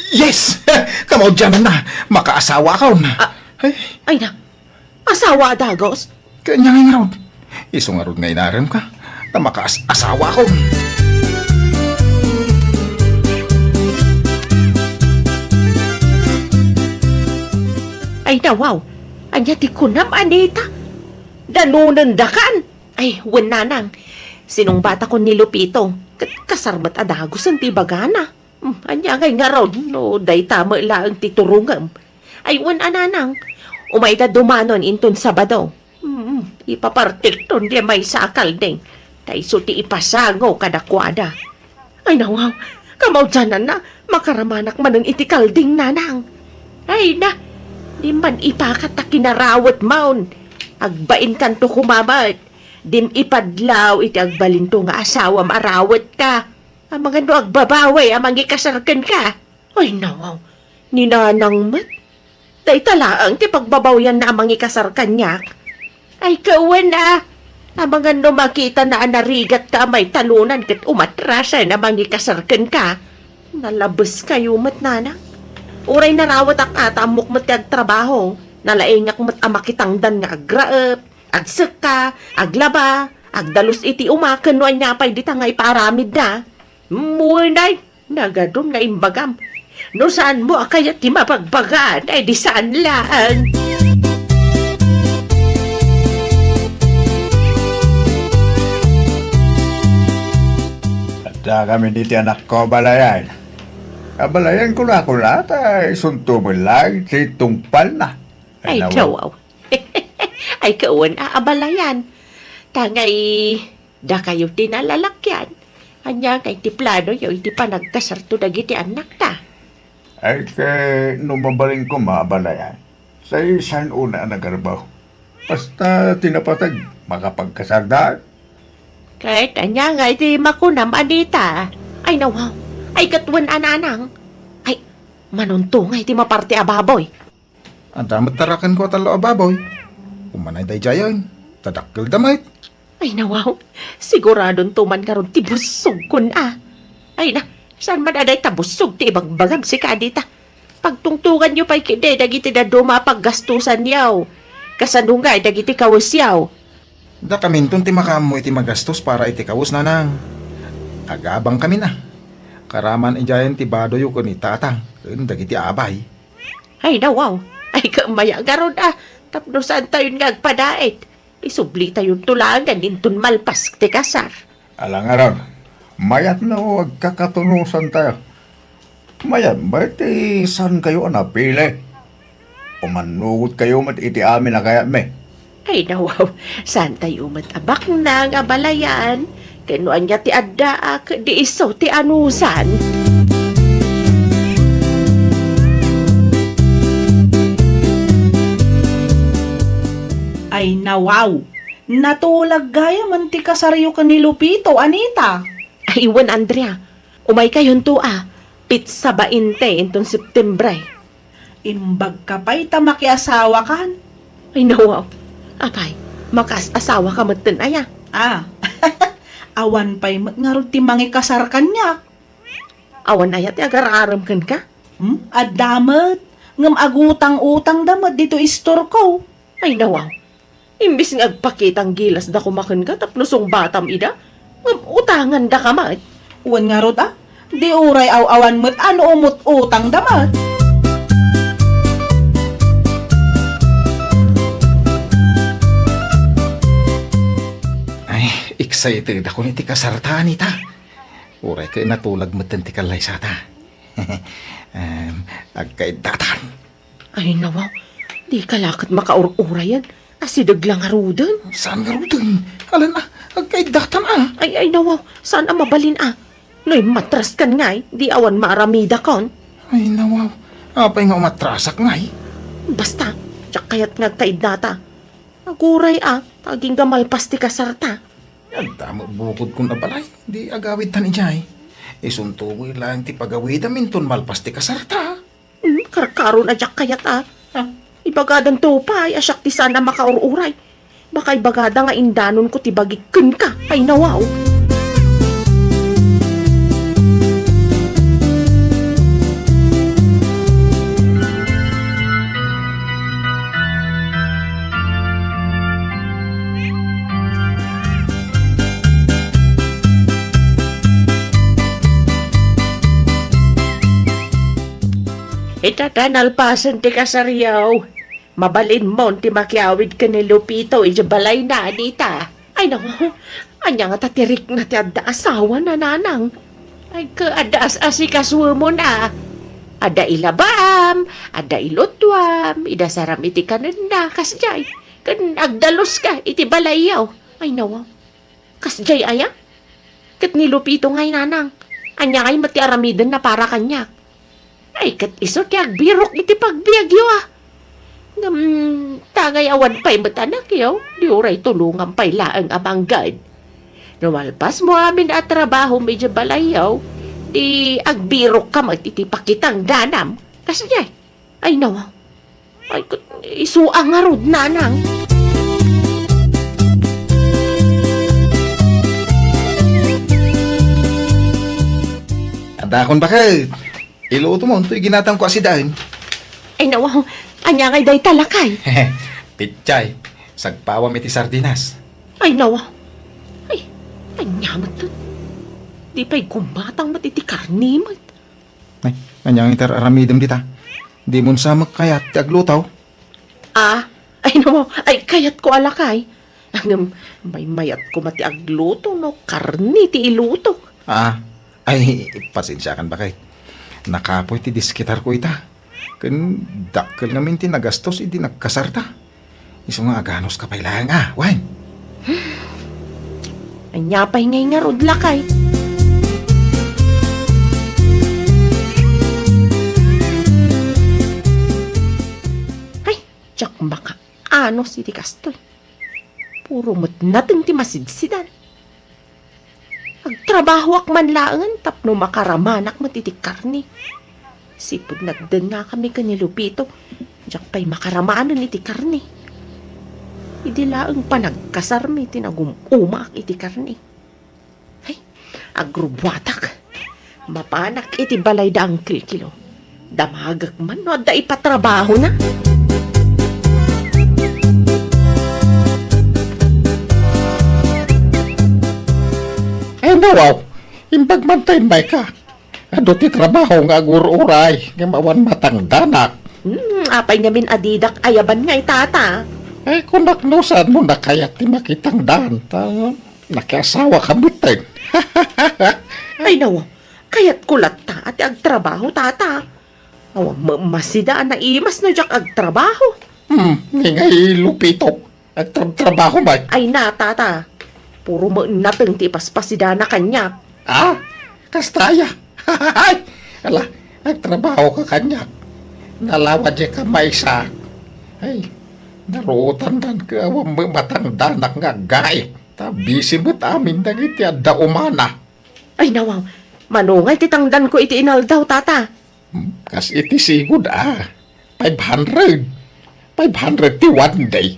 Yes! Kamaudiananna, makaasawa akon. Ah, ay. Ay na, asawa a dagos? Kanya nga ngarud. Isu ngarud nga inarem ka, ta makaas-asawa akon. Ay, nawaw. Ania ti kunam, Anita? Danonendakan? Ay, wen, nanang. Sinungbatakon ni Lupito, ket kasar met a dagosen ti ibagana. Hmm, ania ngay ngarud no dayta met laeng ti turongem? Ay, wen a, nanang, umayda dumanon inton Sabado. Hmm, ipapartikton diay maysa a kalding. Ta isu ti ipasango kadakuada. Ay, nawaw, kamaudiananna, makaramanak manen iti kalding, nanang. Ay na, di man ipakat ta kinarawetmon. Agbainkanto koma met. Dim ipadlaw iti agbalinto nga asawam a rawetka. Amangan no agbabawi a mangikasar kenka. Ay, nawaw, ni nanang met. Dayta laeng ti pagbabawianna a mangikasar kaniak. Ay, kawen a, amangan no makitana a narigatka a maitalunan ket umatrasen a mangikasar kenka. Nalabeskayo met, nanang. Uray narawetak a ta ammok met ti agtrabaho, nalaingak met a makitangdan nga agraep, agsekka, aglaba, agdalus iti uma ken no ania pay dita nga ipaaramidna. Wenay, nagadun nga imbagam. No saanmo a kayat ti mabagbagaan, ay di saan laeng. Adda kami diti anakko, abalayan. Abalayan ko la, ko la, ta isunto met laeng ti tungpalna. Ay, nawaw. Ay, kawen a, abalayan. Ta ngay, dakayo ti nalalakian. Ania ngay ti planoyo iti panagkasarto dagiti annakta? Ay, ket no mabalin koma, abalayan, say saan unay a nagarbaw. Basta ti napateg, makapagkasarda. Ket ania ngay ti makunam, Anita? Ay, nawaw. Ay, ket wen a, nanang. Ay, manunto ngay ti maparte a baboy. Adda met tarakenko a tallo a baboy. Umanay daydiayen, ta dakkelda met. Ay, nawaw, siguradonto man ngarud ti bussogkon a. Ay na, saan man a dayta bussog ti ibagbagam sika, Anita? Pagtungtonganyo pay ketdi dagiti dadduma a paggastosanyo. Kasano ngay dagiti kawesyo? Dakaminton ti makaammo iti magastos para iti kawes, nanang. Agabangkamin a. Karaman idiayen ti badoyo ken ni tatang ken dagiti abay. Ay, nawaw. Ay, kammaya ngarud a. Tapno saantayon nga agpadait. Isublitayonto laengen inton malpas ti kasar. Ala ngarud, mayat no agkakatunosantayo. Mayat met ti saankayo a napili. Umannugotkayo met iti amin a kayatmi. Ay, nawaw, saantayo met a baknang, abalayan, ken no ania ti addaak, di isu ti anusan. Ay, nawaw, natulag gayamen ti kasaryo ken ni Lupito, Anita. Ay, wen, Andrea, umaykayonto a, petsa bainte inton Septiembre. Imbagka pay ta makiasawakan. Ay, nawaw. Apay, makaas-asawaka metten aya? Ah, awan pay met ngarud ti mangikasar kaniak. Awan aya ti agar-arem kenka? Hmm? Adda met. Ngem agutang-utangda met ditoy istorko. Ay, nawaw. Imbis nga agpakitang gilasda koma kenka tapno sungbatam ida, ngem utangandaka met. Wen ngarud a, di uray aw-awan met a no umut-utangda met. Ay, excited ako iti kasarta, Anita. Uray ket natulag metten ti kallaysata. Em, agkaiddatan. Ay, nawaw. Dika la ket makaur-urayan. Asideg la ngaruden. Saan ngaruden? Alan a, agkaiddatan a. Ay, ay, nawaw. Saan a mabalin a? No immatraskan ngay, di awan maaramidakon. Ay, nawaw. Apay nga umatrasak ngay? Basta, diak kayat nga agkaiddata. Aguray a, ta agingga malpas ti kasarta. Adda met bukodkon a balay, di agawidtan idiay. Isunto met laeng ti pagawidam inton malpas ti kasarta. Hmm, karkaron a diak kayat a. Ah. Ibagadanto pay a siak ti saan a makaur-uray. Baka ibagada nga indanonko ti bagik kenka. Ay, nawaw. Ita ta nalpasen ti kasaryo. Mabalinmon ti makiawid ken ni Lupito idiay balayna, Anita. Ay, naku, ania ngata ti rikna ti adda asawana, nanang? Ay, ket adda as-asikasuemon a. Adda ilabaam, adda ilutuam, idasaram iti kanenna, kasdiay. Ken agdaluska iti balayyo. Ay, naku. Kasdiay aya? Ket ni Lupito ngay, nanang, ania ngay met ti aramidenna para kaniak? Ay, ket isu ti agbirok iti pagbiagyo a. Ngem, ta ngay awan pay met anakyo, di uray tulongam pay laeng a manggad. No malpasmo amin a trabahom idiay balayyo, di agbirokka met iti pakitangdanam. Kasdiay? Ay, naku. Ay, ket isu a ngarud, nanang. Adakon, baket. Ilutomon toy ginatamko a sidaen. Ay, naku. Ania ngay dayta, lakay? Pechay. Sagpawam iti sardinas. Ay, naku. Ay, ania met? Di pay gumatang met iti karne met. Ay, ania ngay ti ar-aramidem dita? Dimon sa met kayat ti agluto? Ah, ay, naku, ay, kayatko a lakay. Ngem, maymayat koma ti agluto no karne ti ilutok. Ah, ay, pasensiakan, baket. Nakapoy ti diskitarko ita. Ken dakkel ngamin ti nagastos idi nagkasarta. Isu nga aganuska pay laeng a, wen. Ania pay ngay ngarud, lakay? Ay, diak makaanus iti kastoy. Puro met nateng ti masidsidan. Agtrabahoak man laengen tapno makaramanak met iti karne. Sipud nagdengngakami ken ni Lupito, diak pay makaramanen iti karne. Idi laeng panagkasarmi ti nagum-umaak iti karne. Ay, agrubuatak. Mapanak iti balay da Uncle Kilo. Damagek man no adda ipatrabahona. Ay, nawaw. Imbag man ta, Mayka. Adu ti trabaho nga agur-uray, ngem awan matangdanak. Hmm, apay ngamin a didak ayaban nga itata? Ay, kunak no saan mo nakayat ti makitangdan. Ta, nakiasawa ka metten. Ay, nawa, kayatko latta a ti agtrabaho, tata. Awan met masida a naimas no diak agtrabaho. Hmm, ni ngay Lupito, agtrabtrabaho met. Ay na, tata. Puro met nateng ti ipaspasidana kaniak. Ah, kasta aya? Ala, agtrabaho ka kaniak. Nalawa diay ka maysa. Ay, naruotandan ket awan met matangdanak nga aggaik. Ta busy met amin dagiti adda umana. Ay, nawaw. Mano ngay ti tangdanko iti inaldaw, tata? Hmm, kas iti sigud a. Five hundred. Five hundred ti one day.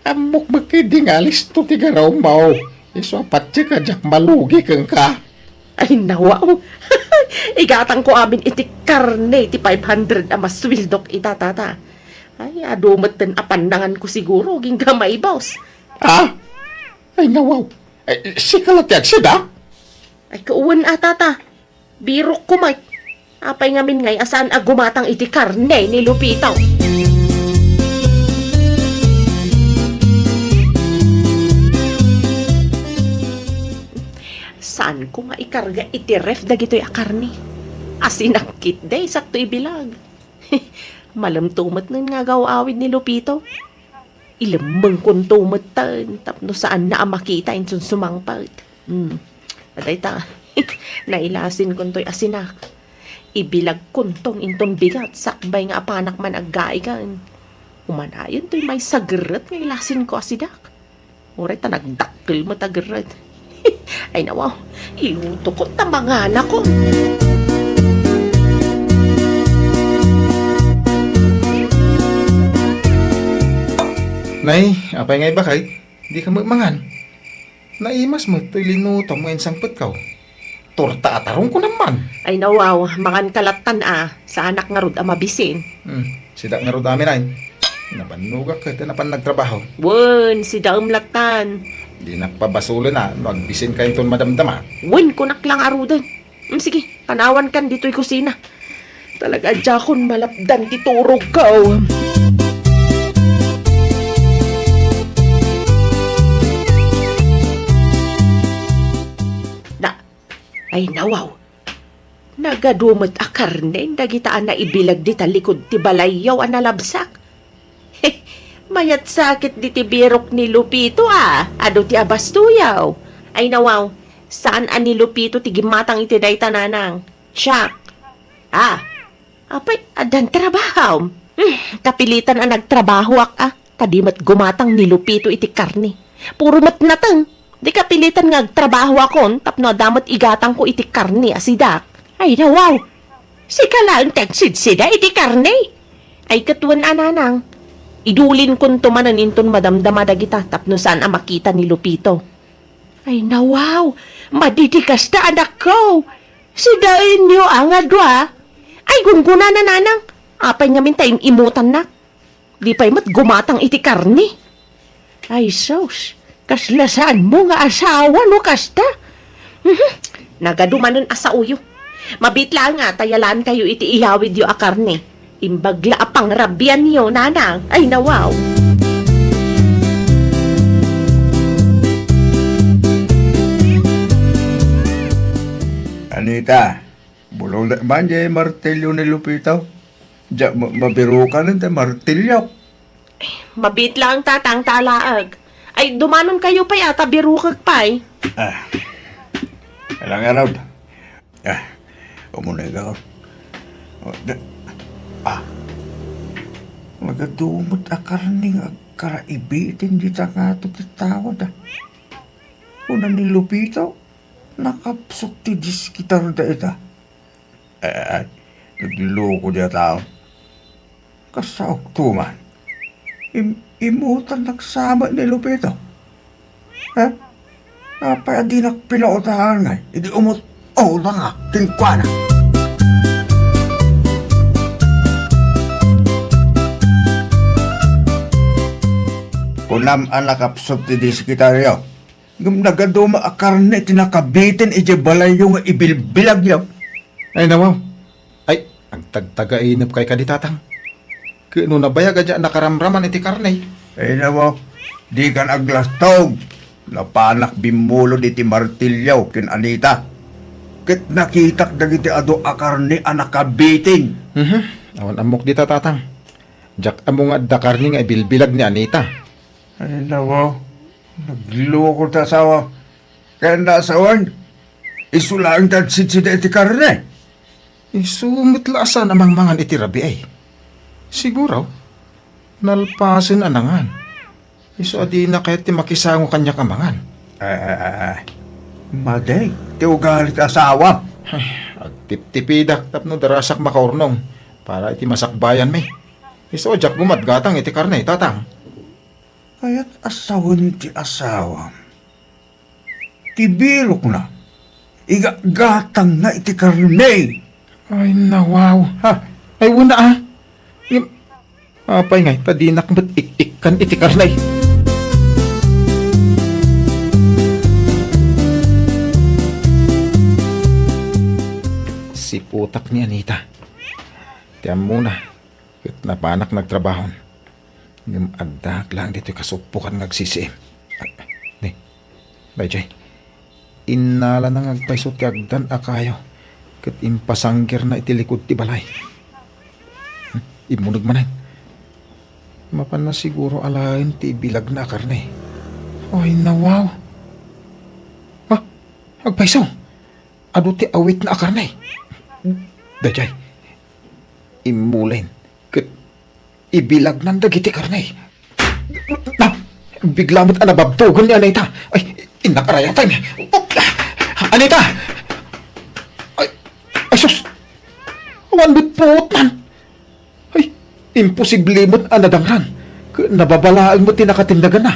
Ammok met ketdi nga alisto ti garaw, maw. Isu a patiek a diak malugi kenka. Ay, nawaw. Igatangko amin iti karne ti five hundred a masueldok ita, tata. Ay, adu metten a pannanganko siguro, agingga maibus. Ah? Ay, nawaw. Ay, sika la ti agsida? Ay, kawan a, tata. Birokko met. Apay ngamin ngay a saan a gumatang iti karne ni Lupito? Saanko nga ikarga iti ref dagitoy a karne. Asinak ketdi, sakto ibilag. Malemto met nen nga agaw-awid ni Lupito. Ilemmengkonto metten tapno saanna a makita inton sumangpet. Hmm. Dayta, nailasinkontoy asinak. Ibilagkonton inton bigat sakbay nga apanak man aggaig. Umanayon toy maysa garret nga ilasinko asidak. Uray ta nagdakkel met a garret. Ay, nawaw, ilutokon ta manganakon. Nay, apay nga ibakay? Dika met mangan. Naimas met toy linutom nga insangpetko. Torta a tarong kunam man. Ay, nawaw, manganka lattan a. Saanak ngarud a mabisin. Hmm, sida ngarud amin ay. Nabannogak ket napan nagtrabaho. Wen, sidaem lattan. Dinak pabasolen a no agbisinka inton madamdama. Wen, kunak la ngaruden. Hmm, sige, panawankan ditoy kusina. Talaga, diakon malapdan ti turogko. Da, ay, nawaw. Nagadu met a karne dagita a naibilag dita likud ti balayyo a nalabsak. Mayat sakit diti birok ni Lupito a, adu ti abastoyaw. Ay, nawaw, saan a ni Lupito ti gimmatang iti dayta, nanang? Siak. Ah, apay, addan trabahom? Hmm, kapilitan a nagtrabahoak a, ta di met gumatang ni Lupito iti karne. Puro met nateng. Di kapilitan nga agtrabahoakon tapno adda met igatangko iti karne a sidak. Ay, nawaw! Sika laeng ti agsidsida iti karne. Ay, ket wen a, nanang. Idulinkonto manen inton madamdama dagita tapno saan a makita ni Lupito. Ay, nawaw! Madi ti kasta, anakko! Sidaenyo a nga dua. Ay, gunggonana, nanang. Apay ngamin ta im-imutannak? Di pay met gumatang iti karne. Ay, sus, kasla saanmo nga asawa no kasta? Mhm. Nagadu manen a saoyo. Mabiit laeng a ta yalankayo iti iyawidyo a karne. Imbag la a pangrabianyo, nanang. Ay, nawaw. Anita, bulong man jay martilyo ni Lupito. Diak ma-, mabirukanen ti martilyo. Mabiit laeng, tatang, ta alaek. Ay, dumanonkayo pay a ta birukek pay. Ah. Alang arod. Ah, umunay ka. Oh, da-, ah. Nagadu met a karne nga agkaraibitin dita ngato ti tawad, ah. Kuna ni Lupito, nakapsut ti diskitar dayta. Eh, nagloko di a tao. Kasaok to man. Im-, imutan nagsama ni Lupito. Ha? Apay a dinak pinautahan ngay? Idi umut-, utang a, kenkuana. Kunam a nakapsut ti diskitaryo. Ngem nagaduma a karne ti nakabitin idiay balayyo nga ibilbilagyo. Ay, nawaw. Ay, agtagtagainep kay kadi, tatang. Ket no nabayag a diak nakaramraman iti karne. Ay, nawaw. Dikan aglastog. Napanak bimmulod iti martilyo ken Anita. Ket nakitak dagiti adu a karne a nakabitin. Mhm. Awan ammok dita, tatang. Diak ammo nga adda karne nga ibilbilag ni Anita. Ay, nawaw. Nagloko ti asawa. Kayatna a sawen, isu laeng ti agsidsida iti karne. Isu met la a saan a mangmangan iti rabii. Siguro, nalpasen a nangan. Isu a dina kayat ti makisango kaniak a mangan. Eh, madi ti ugali ti asawam. Ay, agtiptipidak tapno darasak makaurnong para iti masakbayanmi. Isu a diak gumatgatang iti karne, tatang. Kayat a sawen ti asawam. Ti birokna, igatgatangna iti karne. Ay, nawaw. Ha? Ay, wen a. Ngem, Apay ngay ta dinak met ik-ikkan iti karne? Siputak ni Anita. Ti ammona, ket napanak nagtrabahon. Ngem addaak laeng ditoy kasuppokan nga agsisiim. Ni, daydiay. Innalana nga agpayso ti agdan a kayo, ket impasanggerna iti likud ti balay. Hmm, immuneg manen. Mapanna siguro alaen ti ibilagna a karne. Ay, nawaw. Ha? Agpayso? Adu ti awitna a karne? Daydiay. Immulin. Ket ibilagnan dagiti karne. Na, bigla met a nababtogen ni Anita. Ay, innak arayateng. Anita! Ay, ay sus! Awan met puotnan. Ay, imposible met a nadangran. Ket nababalaeng met ti nakatennaganna.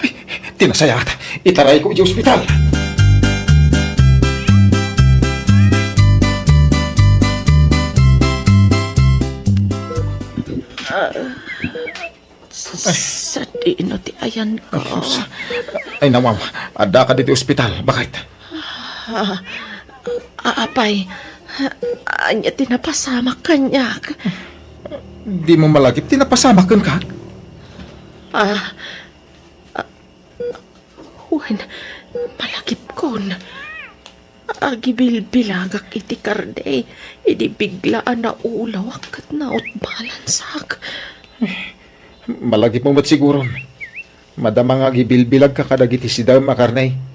Ay, ti nasayaat, itarayko iti ospital. Sadino ti ayanko? Ay, sus. Ay, nawaw. Addaka ditoy ospital. Bakit? Ah, a-, apay, ania ti napasamak kaniak? Dimo malagip ti napasamak kenka? Ah, ah, wen, malagipkon. Agibilbilagak iti karne, idi bigla a naulawak ket nautbalansak. Malagipmo met siguron. Madama nga agibilbilagka kadagiti sidaem a karne.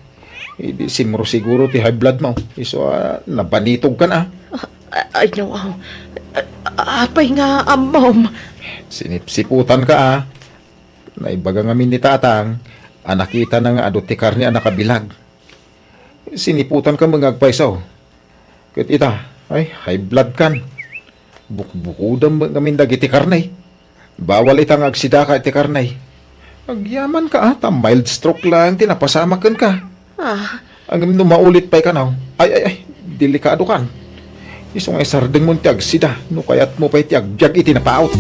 Idi simro siguro ti high blood mo. Isu a nabanitogkan a. Ah, ay, nawaw. Ah, apay nga ammom? Sinipsiputanka a. Naibaga ngamin ni tatang a nakitana nga adu ti karne a nakabilag. Siniputanka met nga agpayso. Ket ita, ay, high blood kan. Bukbukudam met ngamin dagiti karne. Bawal ita nga agsidaka iti karne. Agyamanka a, ta mild stroke laeng ti napasamak kenka. Ah. Ngem no maulit pay kano, ay, ay, ay, delikado kan. Isu nga isardengmon ti agsida no kayatmo pay ti agbiag iti napaut.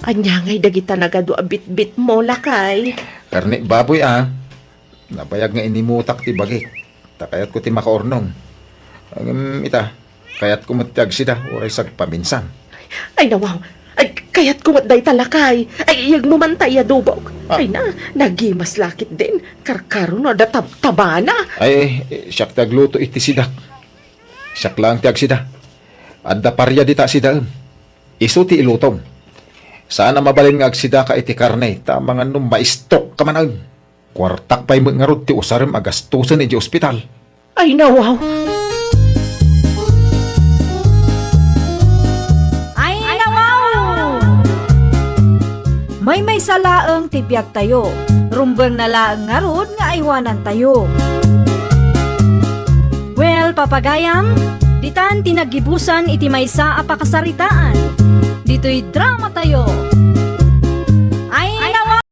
Ania ngay dagita nagadu a bitbitmo, lakay? Karne baboy a. Nabayag nga inimutak ti bagik. Ta kayatko ti makaurnong. Ngem ita, kayatko met ti agsida, uray sagpaminsan. Ay, nawaw. Ay, kayatko met dayta, lakay. Ay, iyegmo man ta iyadobok. Ah. Ay na, nagimas la ketdin. Karkaro no adda tab-, tabana. Ay, eh, siak ti agluto iti sidak. Siak laeng ti agsida. Adda paria dita sidaem. Isu ti ilutom. Saan a mabalin nga agsidaka iti karne, ta mangan no ma-stroke ka manen. Kuartak pay met ngarud ti usarem a gastusen iti ospital. Ay, nawaw! Ay, nawaw! Maymaysa laeng ti biagtayo. Rumbengna laeng ngarud nga aywanantayo. Well, papagayam, ditan ti naggibusan iti maysa a pakasaritaan. Ditoy dramatayo.